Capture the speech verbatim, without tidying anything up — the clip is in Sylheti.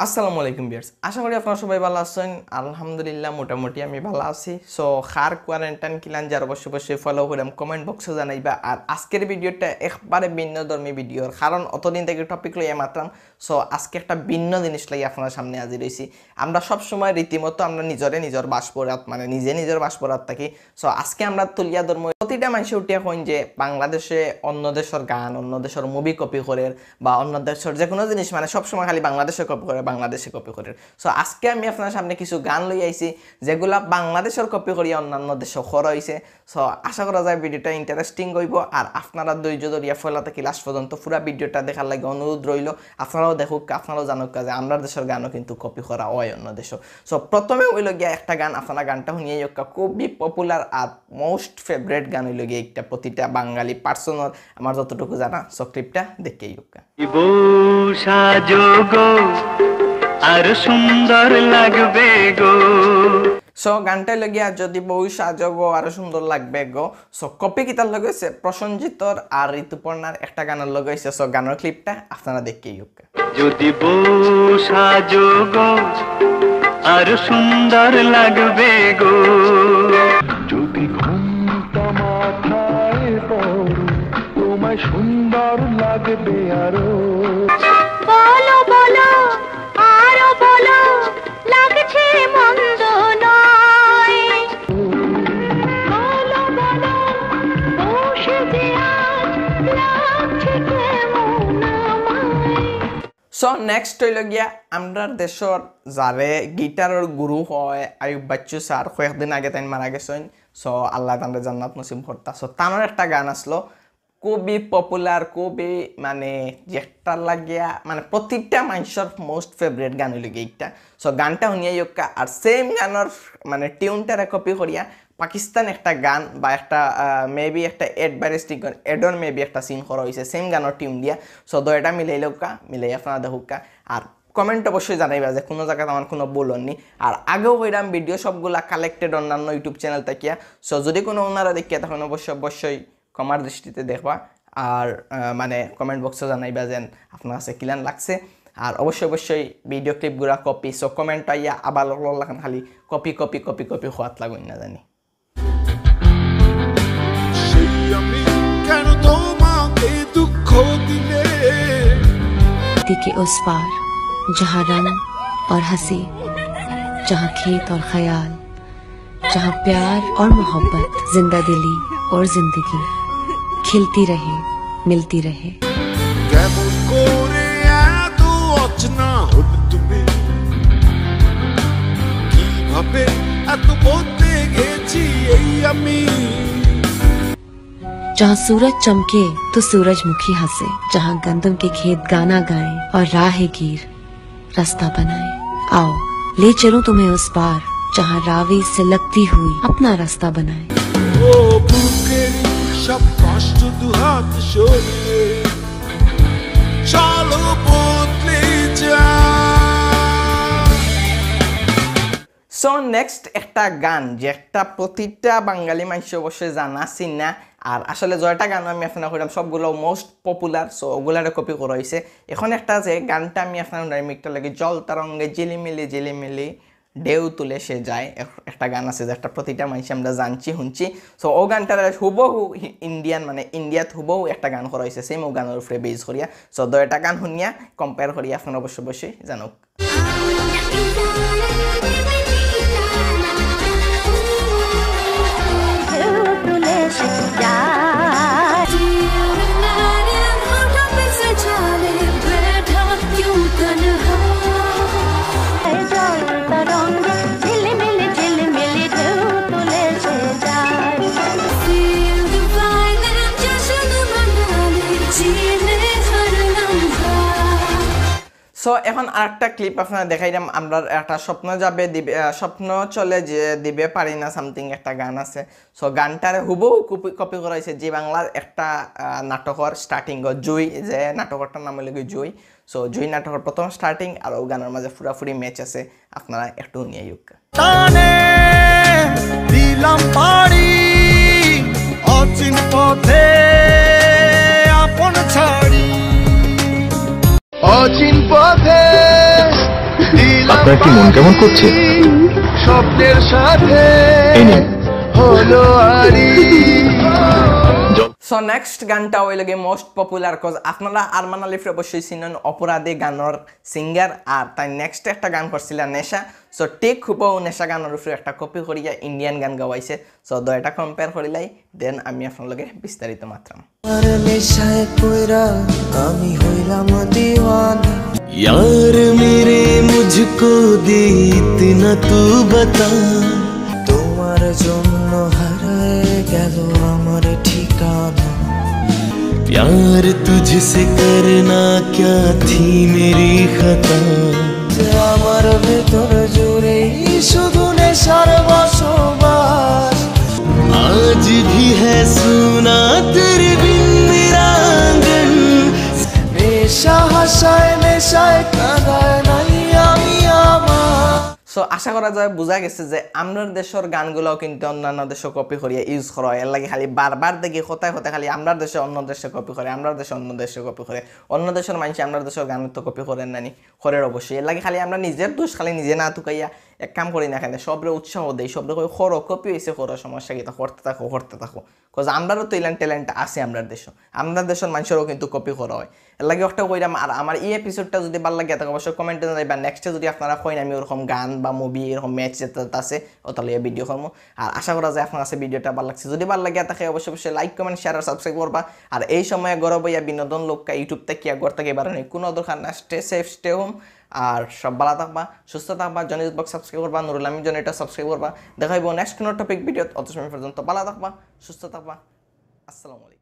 আসসালামু আলাইকুম ভিউয়ার্স, আশা করি আপনারা সবাই ভালা আছইন। আলহামদুলিল্লাহ, মোটামুটি আমি ভালা আছি। সো কার কোয়ারেন্টাইন কিলান যার, অবশ্যই অবশ্যই ফলো করিয়া কমেন্ট বক্সো জানাইবা। আর আজকের ভিডিওটা একবারে ভিন্নধর্মী ভিডিওর, কারণ অতদিন থাকি টপিক লইয়া মাতরাম। সো আজকে একটা ভিন্ন জিনিস লইয়া আপনারার সামনে হাজির অইছি। আমরা সব সময় রীতিমতো আমরা নিজরে নিজর বাসভরাত, মানে নিজে নিজর বাসভরাত থাকি। সো আজকে আমরা তুলিয়া ধরমু, প্রতিটা মানষে উঠিয়া কইন যে বাংলাদেশে অন্য দেশর গান, অন্য দেশর মুভি কপি করের, বা অন্য দেশর যে কোনো জিনিস, মানে সবসময় খালি বাংলাদেশে কপি করে, বাংলাদেশে কপি করে। সো আজকে আমি আপনারার সামনে কিছু গান লই আইছি, যেগুলা বাংলাদেশর কপি করিয়া অন্যান্য দেশো করা অইছে। সো আশা করা যায় ভিডিওটা ইন্টারেস্টিং অইবো। আর আপনারা ধৈর্য ধরিয়া ফয়লা থাকি লাস্ট পর্যন্ত পুরা ভিডিওটা দেখার লাগি অনুরোধ রইলো। আপনারাও দেখউক্কা, আপনারাও জানউক্কা যে আমরার দেশর গানও কিন্তু কপি করা অয় অন্য দেশো। সো প্রথমে অইলো গিয়া একটা গান, আপনারা গানটা হুনিয়া যাউক্কা, খুবই পপুলার আর মোস্ট ফেভারিট গান অইলো গিয়া একটা প্রতিটা বাঙালি পার্সনর, আমার যতটুকু জানা। সো ক্লিপটা দেখিয়া যাউক্কা। বউ সাজো গো, আরো সুন্দর লাগবে গো। সো গানটা অইলো গিয়া যদি বউ সাজো গো, আরো সুন্দর লাগবে গো। সো কপি কিতার লগে অইছে? প্রসেনজিতর আর ঋতুপর্ণার একটা গানর লগে অইছে। সো গানর ক্লিপটা আপনারা দেখিয়া যাউক্কা। যদি বউ সাজো গো, আরো সুন্দর লাগবে গো। যদি ঘুমটা মাথায় পড়ো, তোমায় সুন্দর লাগবে আরো। বলো বলো, আরো বলো, লাগছে মন্দ নয়। বলো বলো, বসে যে আজ লাগছে কেমন আমায়। সো নেক্সট অইলো গিয়া আমরার দেশর যারে গিটারর গুরু কয় আইয়ুব বাচ্চু স্যার, কয়েকদিন আগে তাইন মারা গেছইন। সো আল্লায় তানরে জান্নাত নসিব করতা। সো তানর একটা গান আছলো খুবই পপুলার, খুবই মানে যেটা লাগিয়া মানে প্রতিটা মানষর মোস্ট ফেভারিট গান অইলো গিয়া একটা। সো গানটা হুনিয়া যাউক্কা। আর সেম গানর মানে টিউনটারে কপি করিয়া পাকিস্তান একটা গান বা একটা মেবি একটা অ্যাড বা রেস্টিং গান, অ্যাডর মেবি একটা সিন করা অইছে সেম গানর টিউন দিয়া। সো দুইটা মিলাইলাউক্কা, মিলাই আপনারা দেখউক্কা। আর কমেন্ট অবশ্যই জানাইবা যে কোনো জাগাত আমার কোনো ভুল অইনি। আর আগেও কইরাম ভিডিও সবগুলা কালেক্টেড অন্যান্য ইউটিউব চ্যানেল থাকিয়া। সো যদি কোনো ওনারা দেখিয়া তখন অবশ্যই অবশ্যই ক্ষমার দৃষ্টিতে দেখবা। আর আহ, মানে কমেন্ট বক্সো জানাইবা যেন আপনার কাছে কিলান লাগছে। আর অবশ্যই অবশ্যই ভিডিও ক্লিপগুলা কপি। সো কমেন্ট আইয়া আবার লকলক লাখান খালি কপি কপি কপি কপি কওয়াত লাগইন না জানি। সেই আমি কেন তোমাকে দুঃখ দিলে। नदी के उस पार, जहाँ रंग और हंसी, जहाँ खेत और ख्याल, जहाँ प्यार और मोहब्बत, जिंदा दिली और जिंदगी खिलती रहे, मिलती रहे। কেমন করে এত অচেনা হলে তুমি, কিভাবে এত বদলে গেছি এই আমি। जहाँ सूरज चमके तो सूरजमुखी हंसे, जहाँ गंदम के खेत गाना गाएं और राहगीर रास्ता बनाएं। आओ, ले चलूं तुम्हें उस पार, जहाँ रावी सिलकती हुई अपना रास्ता बनाए। ও বুকের সব কষ্ট দু হাত সরিয়ে চলো বদলে যা। সো নেক্সট একটা গান, যেটা প্রতিটা বাঙালি মানষে অবশ্যই জানা চিনা। আর আসলে জয়টা গান আমি আপনারে কইরাম সবগুলা মোস্ট পপুলার, সো ওগুলারে কপি করা অইছে। এখন একটা যে গানটা আমি আপনারে হুনাইরাম, একটা লাগে জল তরঙ্গে ঝিলিমিলি ঝিলিমিলি ঢেউ তুলে সে যায়, এক-, একটা গান আছে যেটা প্রতিটা মানষে আমরা জানছি, হুনছি। সো ও গানটার হুবহু হি-, ইন্ডিয়ান, মানে ইন্ডিয়াত হুবহু একটা গান করা অইছে সেম ও গানর উপরে বেস করিয়া। সো দুইটা গান হুনিয়া কম্পেয়ার করিয়া আপনারা অবশ্যই অবশ্যই জানাউক্কা। সো এখন আরেকটা ক্লিপ আপনারে দেখাইরাম, আমরা একটা স্বপ্ন যাবে দিবে, আহ, স্বপ্ন চলে যে দিবে পারি না সামথিং একটা গান আছে। সো গানটারে হুবহু কপি, কপি করা অইছে জি বাংলার একটা আহ, নাটকর স্টার্টিং, জুই, যে নাটকটার নাম অইলো গি জুই। সো জুই নাটকর প্রথম স্টার্টিং আর ও গানর মাঝে পুরাপুরি ম্যাচ আছে, আপনারা একটু হুনিয়া যাউক্কা। টানে দিলাম পাড়ি অচিন পথে আপন ছাড়ি। অচিন পথে আপনার কি মন কেমন করছে? স্বপ্নের সাথে এই নিন। হলো আরি। সো নেক্সট গানটা অইলো গিয়া মোস্ট পপুলার, কজ আপনারা আরমান আলিফরে অবশ্যই চিনইন, অপরাধী গানর সিঙ্গার। আর তাইন নেক্সট একটা গান করছিলা নেশা। সো ঠিক হুবহু নেশা গানর উপরে একটা কপি করিয়া ইন্ডিয়ান গান গাওয়াইছে। সো দুইটা কম্পেয়ার করিলাই, দেন আমি আপনার লগে বিস্তারিত মাতরাম। আর নেশায় পড়া আমি হইলাম দিওয়ানা। यार मेरे मुझको दे इतना तू बता। তোমার জন্য হারায় গেল আমার ঠিকানা। प्यार तुझसे करना क्या थी मेरी खता। আমার ভেতর জুড়েই শুধু নেশার বসবাস। आज भी है सूना तेरे बिन मेरा आंगन। নেশা হাসায়, নেশায় কাঁদায় নাই আমি আমার। সো আশা করা যায় বুঝা গেছে যে আমরার দেশর গানগুলাও কিন্তু অন্যান্য দেশো কপি করিয়া ইউজ করা হয়। এর লাগি খালি বারবার দেখি কথায় কথায় খালি আমরার দেশে অন্য দেশে কপি করে, আমরার দেশে অন্য দেশে কপি করে। অন্য দেশর মানষে আমরার দেশর গান তো কপি করের না নি, করের অবশ্যই। এর লাগি খালি আমরা নিজের দোষ খালি নিজে না তুকাইয়া এক কাম করি না কেনে, সবরে উৎসাহ দেই, সবরে কই, "করো, কপি অইছে, করো, সমস্যা কিতা, করতে থাকো, করতে থাকো।" কজ আমরারও তো ইলান ট্যালেন্ট আছে আমরার দেশো, আমরার দেশর মানষরও কিন্তু কপি করা হয়। এর লাগি একটা কইরাম, আর আমার এই এপিসোডটা যদি ভালা লাগিয়া থাকে অবশ্যই কমেন্টে জানাইবা। নেক্সটে যদি আপনারা কইন আমি ওরকম গান বা মুভি এরকম ম্যাচ যেটা আছে ওটা লইয়া ভিডিও করমু। আর আশা করা যায় আপনার কাছে ভিডিওটা ভালা লাগছে। যদি ভালা লাগিয়া থাকে অবশ্যই অবশ্যই লাইক, কমেন্ট, শেয়ার আর সাবস্ক্রাইব করবা। আর এই সময়ে ঘরো বইয়া বিনোদন লউক্কা, ইউটিউব থাকিয়া, ঘর থাকি বারো নেই, কোনো দরকার না। Stay safe, stay home। আর সব ভালা থাকবা, সুস্থ থাকবা। জনিস ব্লগ সাবস্ক্রাইব করবা, নুরুল আমিন জনিটা সাবস্ক্রাইব করবা। দেখা অইবো নেক্সট কোনো টপিক ভিডিওত। অত সময় পর্যন্ত ভালা থাকবা, সুস্থ থাকবা। আসসালামু আলাইকুম।